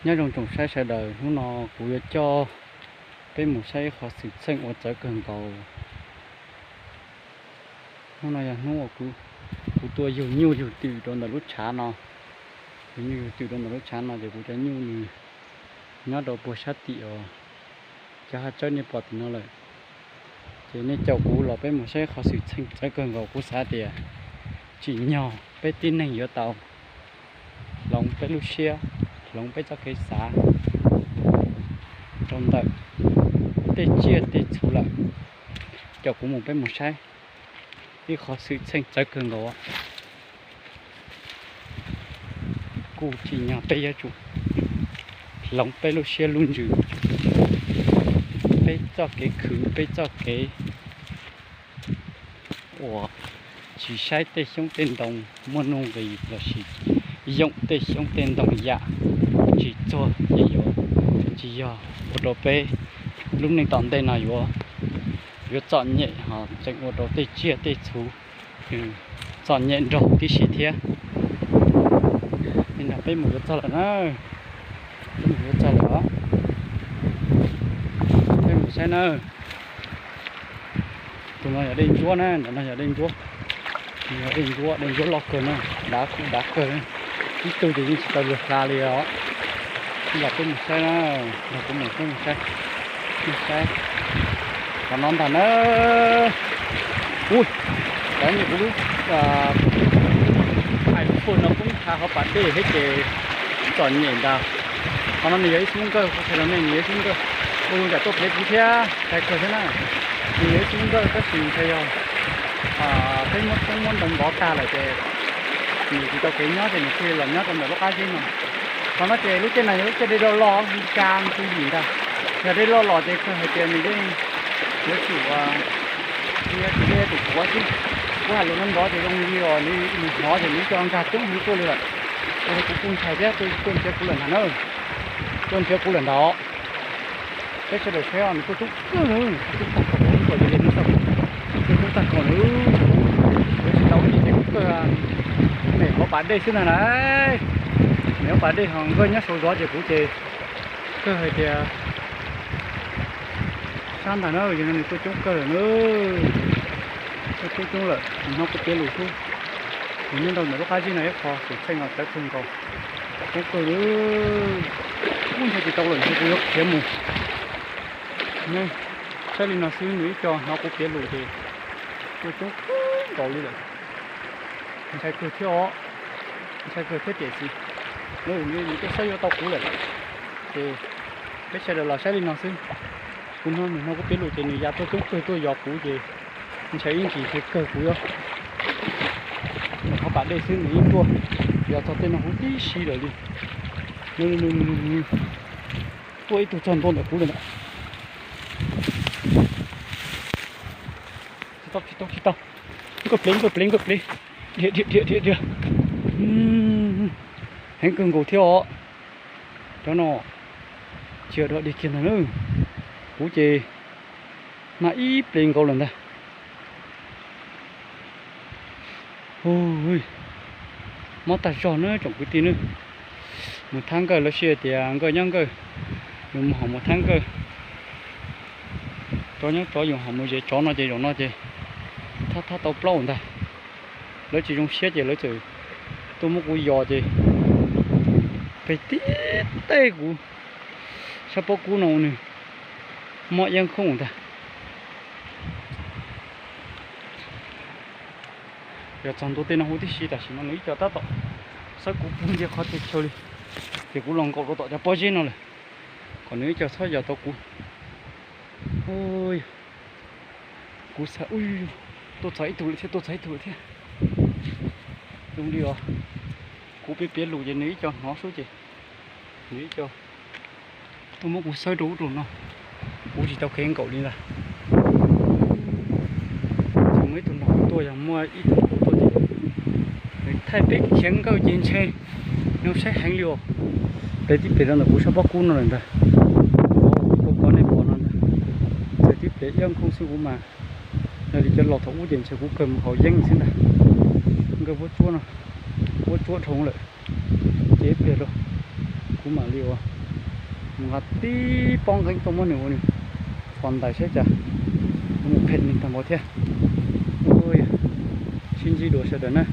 Nyob zoo tsoom saib sawv daws, hnub no kuv yuav coj peb mus saib ib qho xwm txheej uas txawv kawg nkaus. Hnub no yog hnub uas kuv tuaj yug nyuj yug twm rau ntawm lub tshav no. Yug nyuj yug twm rau ntawm lub tshav no ces kuv cov nyuj nws nyob rau puag sab tim uas cov hav tsawb nej pom tim no lawm. Ces nej caum kuv los peb mus saib qhov xwm txheej txawv kawg nkaus, kuv xav tias tsim nyog peb tib neeg yuav tau hloov peb lub siab, hloov peb txoj kev xav rau ntawm tej tsiaj tej txhu lawm. Caum kuv mus peb mus saib ib qhov xwm txheej txawv kawg nkaus. Kuj tsim nyog peb yuav tsum hloov peb lub siab lub ntsws, peb txoj kev khwv, peb txoj kev uas tsis saib tej xyoob tej ntoo muaj nuj nqis lossis yoom tej xyoob tej ntoo yam tsis txuag ces yuav tsis yog ua rau peb lub neej tom ntej no yuav, yuav txom nyem ho tseem ua rau tej tsiaj tej txhu txom nyem nrog tib si thiab. Li no peb mus yuav txog lawm na, peb mus yuav txog lawm os. Peb mus saib na. Tus no yog dej ntsuab na, ntawm no yog dej ntsuab. Yog dej ntsuab, dej ntsuab loj kawg na, dav kuj dav kawg. Ib tug ces yeej tsis tau luag hla li os. Los peb mus saib na, los kuv mus peb mus saib, mus saib qhov no ntag na. Ui, cov nyuam kuv lub iPhone no poob tha hauv pas dej thiab ces txom nyem ntag. Qhov no nws yog ib xub nkawj, kuv qhia rau nej nws yog ib xub nkawj. Ua zoo tsam tuaj plev kuv thiab, ntshai kawg thiab na. Nws yog ib xub nkawj tab sis ntshai yog peb muab xyoob muab ntoo npov tag lawm ces nws tsis tau kev nyob ces nws thiaj los nyob rau ntawm lub qab zeb no. Qhov no ces lub caij no yog lub caij dej loj loj li cas nws twb yim ntag. Yog dej loj los ces kawg hais tias nws yeej yuav tsum, nws yuav tsis dej tus puav xwb. Kuv hais lus no ntov ces zoo li os, nws hnov ces nws ib co nkag coob heev tuaj li lawm. Ua rau kuv kuj ntshai thiab, tuaj nrhiav kuv lawm ntag na. Tuaj nrhiav kuv lawm ntag. Peb sawv daws saib os, nws tuaj coob kawg, tuaj coob tag nrho, tuaj coob tag nrho na. Yuav tsis tau ib ce kuv kawg, mem hauv pas dej xwb ntag na. Mem hauv pas dej ho nkawj nyob saum zov ces kuv ces kawg hais tias sab ntag na, yog no nws tuaj coob kawg lawm na. Tuaj coob coob lawm, nws hnov kuv piav lus xwb. Nws nyob rau ntawm lub qab zib no ib qho, xwm txheej no txawv kawg nkaus, coob kawg li. Ub, ntshai tsis tau lawm, ntshe kuv yuav khiav mus. Saib li no xwb nws ib co hnov kuv piav lus ces tuaj coob kawg nkaus li lawm. Ntshai kawg thiab os, ntshai kawg thiab tiam sis nws tuaj saib yuav tau kuv lawm ces peb sawv daws los saib li no xwb. Kuv hnov nws hnov kuv piav lus ces nws ya tuaj coob kawg tuaj yos kuv ces ntshai ib ntsis thiaj kawg kuv os. Nws qhov pas dej xwb nws yeej tuaj yos txog tej no huv tib si lawm li. Tuaj ib tug txog ntua ntawm kuv lawm ntag. Tsis tau, tsis tau, tsis tau. Nkauj plev, nkauj plev, nkauj plev. Dhia, dhia, dhia, dhia, dhia. Heev kawg nkaus thiab os. Cov no tsis yog dog dig kiag ntag na. Kuv ces mag ib plev nkaus lawm ntag. Mob tag zog na tsoom kwv tij na. Mus thab nkawj lawv sib hais tias nkawj nyob nkawj, yus mus hom mus thab nkawj. Tsov nyob tsov, yus hom mus zes tsov no ces zaum no ces thab thab tau plaub ntag. Lawv tsis zoo siab ces lawv txawm tuaj muab kuv yos ces pem tib teg kuv sab pob kub no nws mob iab nkhooj ntag. Yog txog ntua tej no huv tib si tam sim no nws ib co tab tom xawb kuv puag ncig qhov txhia chaw li, ces kuv los nkaum rau tom cov pob zeb no lawm, kom nws ib co txhob yos tau kuv. Kuv xav, tuaj txog ib tug lawm thiab, tuaj txog ib tug lawm thiab. Zoo li os, kuv piav piav lus ces nws ib co hnov xwb ces nws ib co tuaj muab kuv xawb rau ub rau no, kuv tsis tau kheev nkaum li ntag. Txawm muaj ib tug nrog kuv tuaj, yog muaj ib tug nrog kuv tuaj ces nws thaij peb khiav nkawj ces ntshe nws saib heev li os. Plev tib plev rau ntawm kuv sab pob kub no lawm ntag. Kuv pom nej pom no ntag, txawm tib plev iab nkhooj xwb kuv mas, yog li cov laus thaum ub ces ntshe kuv kawg mus haus yeeb xwb ntag. Nkawj vuab tsuab no, vuab tsuab dhau lawm, ces ib pliag rau kuv mam li ua Mus nqa tib pob nqeeb tuaj muab nws ua nws fos ntais saib cas mus qhia nws tag npaum thiab. Sib ntsib dua sawv daws na.